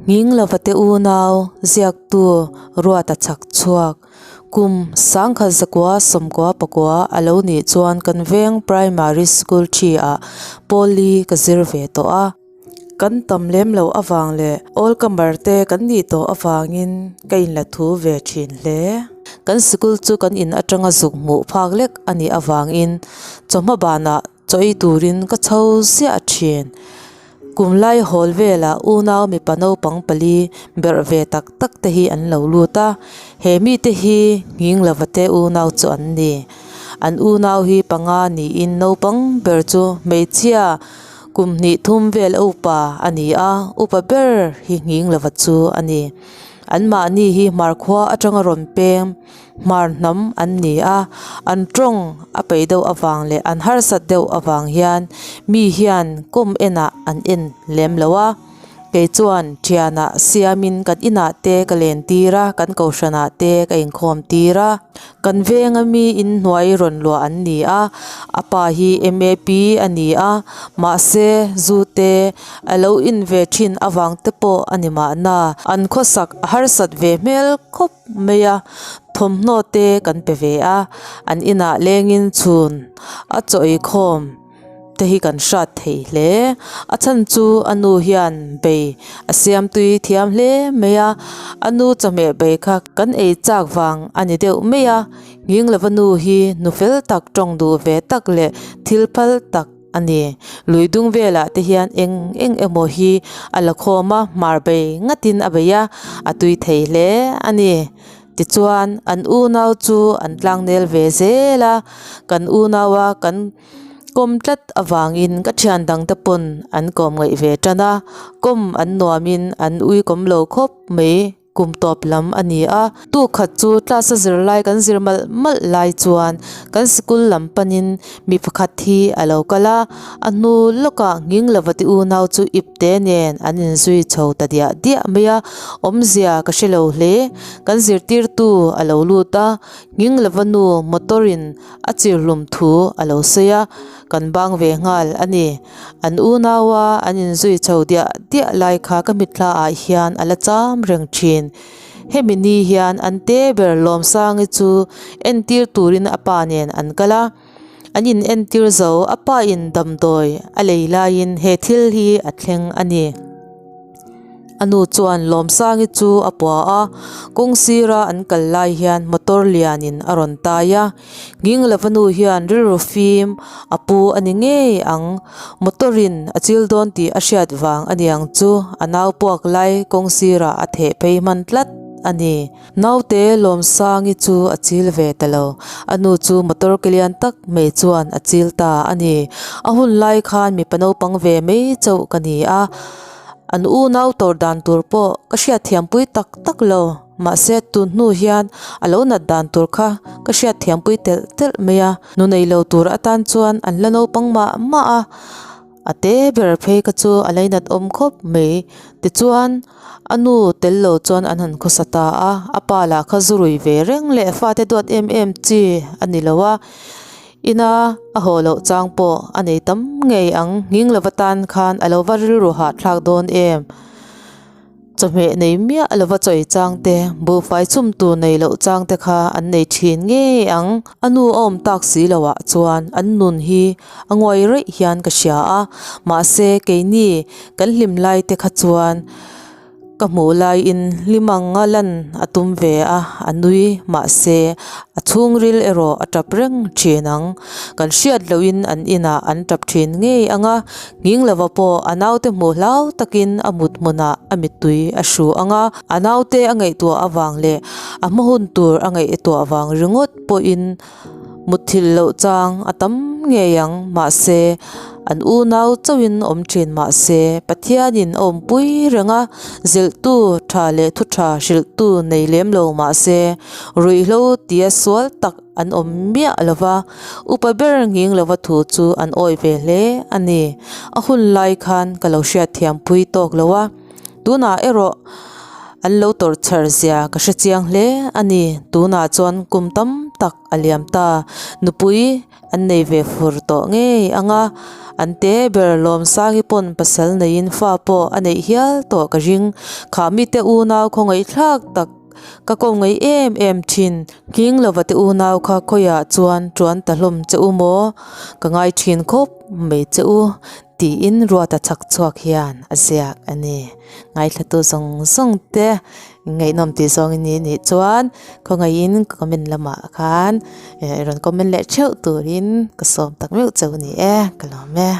Nghing lova te unau ziaktu Ruata chhak chhuak. Kum sangkhat zakua sawmkua pakua a lo nih chuan kan veng primary school thi ah pawli ka zir ve tawh a. Kan tam lem loh avang leh all comer te kan nih tawh avangin ka inla thu ve thin hle. Kan sikul chu kan in atanga zuk hmuh phak lek a nih avangin chawhma banah chaw ei turin ka chho ziah thin. Kum lai hawl velah unau mipa naupang pali berh ve tak tak te hi an lo lut a, he mite hi nghing lova te unau chu an ni. An unau hi panga niin naupang ber chu hmeichhia Kum hnih thum vel a upa a ni a, upa ber hi nghing lova chu a ni. Anmahni hi hmarkhua atanga rawn peng hmar hnam an ni a, an tawng a peih deuh avang leh an harsat deuh avang hian mi hian kawm enah an en lem lo a. Kei chuan thianah siamin kan inah te ka len tir a, kan kohhranah te ka inkhawm tir a. Kan venga mi inhnuai rawn luah an ni a, a pa hi MAP a ni a, mahse zu te a lo in ve thin avang te pawh a ni mahna. An khawsak a harsat ve hmel khawp mai a, thawmhnaw te kan pe ve a, an inah lengin chhun a chaw eikhawm. te hi kan hrat thei hle a chhan chu a nu hian bei a siam tui thiam hle mai a a nu chawhmeh bei kha kan ei chak vang a ni deuh mai a nghing lova nu hi nu fel tak tawng duh ve tak leh thil phal tak a ni lui dung velah te hian eng eng emaw hi a la khawm a hmar bei ngatin a bei a a tui thei hle a ni. Tichuan an unau chu an tlangnel ve zel a kan unaua kan kawm tlat avangin ka thian dang te pawn an kawm ngaih ve tan a kawm an nuamin an ui kawm lo khawp mai kum tawp lam a ni a tu khat chu class a zir lai kan zir malh malh lai chuan kan sikul lam panin mi pakhat hi a lo kal a a hnu lawkah nghing lova ti unau chu ip te nen an inzui chho ta diah diah mai a awmzia ka hre lo hle kan zirtirtu a lo lut a nghing lova nu motor in a chirhlum thu a lo sawi a kan bang ve nghal a ni an unaua an inzui chho diah diah lai kha ka mitthla ah hian a la cham reng thin hemi ni hian an te ber Lawmsangi chu entir turin a pa nen an kal a an in entir zo a pa in damdawi a lei laiin he thil hi a thleng a ni. A nu chuan Lawmsangi chu a pua a, kawng sira an kal lai hian motor lianin a rawn tai a, Nginglova nu hian rilru fim a pu a ni ngei ang, motor in a chil dawn tih a hriat vang a niang chu a nau puak lai kawng sirah a theh phei hman tlat a ni. Naute Lawmsangi chu a chil ve ta lo, a nu chu motor ke lian tak mai chuan a chil ta a ni. A hun lai khan mipa naupang ve mai chauh ka ni a, an unau tawr dan tur pawh ka hriatthiampui tak tak lo. Mahse tun hnu hian a lo nat dan tur kha ka hriatthiampui telh telh mai a, nu nei lo tur atan chuan an la naupang mah mah a, a te ber phei kha chu a lainat awm khawp mai. Tichuan a nu tel lo chuan an han khawsa ta a, a pa lah kha zu rui ve reng leh fate duat em em chi a ni lo a, ina a haw loh chang pawh a nei tam ngei ang, nghing lova tan khan a lo va rilru hahthlak dawn em. Chawhmeh nei miah lova chawi chang te, buhfai chhum tur nei loh chang te kha an nei thin ngei ang. A nu a awm tak si loh ah chuan an nun hi a nguai raih hian ka hria a, mahse keini kan hlim lai te kha chuan ka hmuh laiin hlim anga lan a tum ve a, a nui mahse a chhungril erawh a tap reng thin ang. Kan hriat lohin an inah an tap thin ngei ang a, Nghing lova pawh a naute hmuh hlau takin a mut hmunah a mittui a hru ang a, a naute a ngaihtuah avang leh a hma hun tur a ngaihtuah vang ringawt pawhin mutthilh loh chang a tam ngei ang. Mahse, an unau chauhin awm thin mahse, Pathianin a awmpui reng a, zilhtu tha leh thu tha hrilhtu nei lem lo mahse, ruihhlo tia sual tak An awm miah lo va, upa ber nghing lova thu chu an awih ve hle a ni. A hun lai khan ka lo hriatthiam pui tawk lo a, tunah erawh an lo tawrh chhar zia ka hre chiang hle a ni. Tunah chuan kum tam tak a liam ta. Nupui an nei ve fur tawh ngei ang a, an te ber Lawmsangi pawn pasal neiin fa pawh a neih hial tawh ka ring. Kha mite unau khawngaihthlak tak ka ko ngei em em thin. Nghing lova te unau kha khawiah chuan tuan ta hlawm che u maw? Ka ngai thin khawp mai che u. Tiin Ruata chhak chhuak hian a ziak a ni. Ngaithlatu zawng zawng te ngaihnawm tih zawng in nih nih chuan khawngaihin comment lamah khan rawn comment leh theuh turin ka sawm tak meuh cheu a ni e, ka lawm e.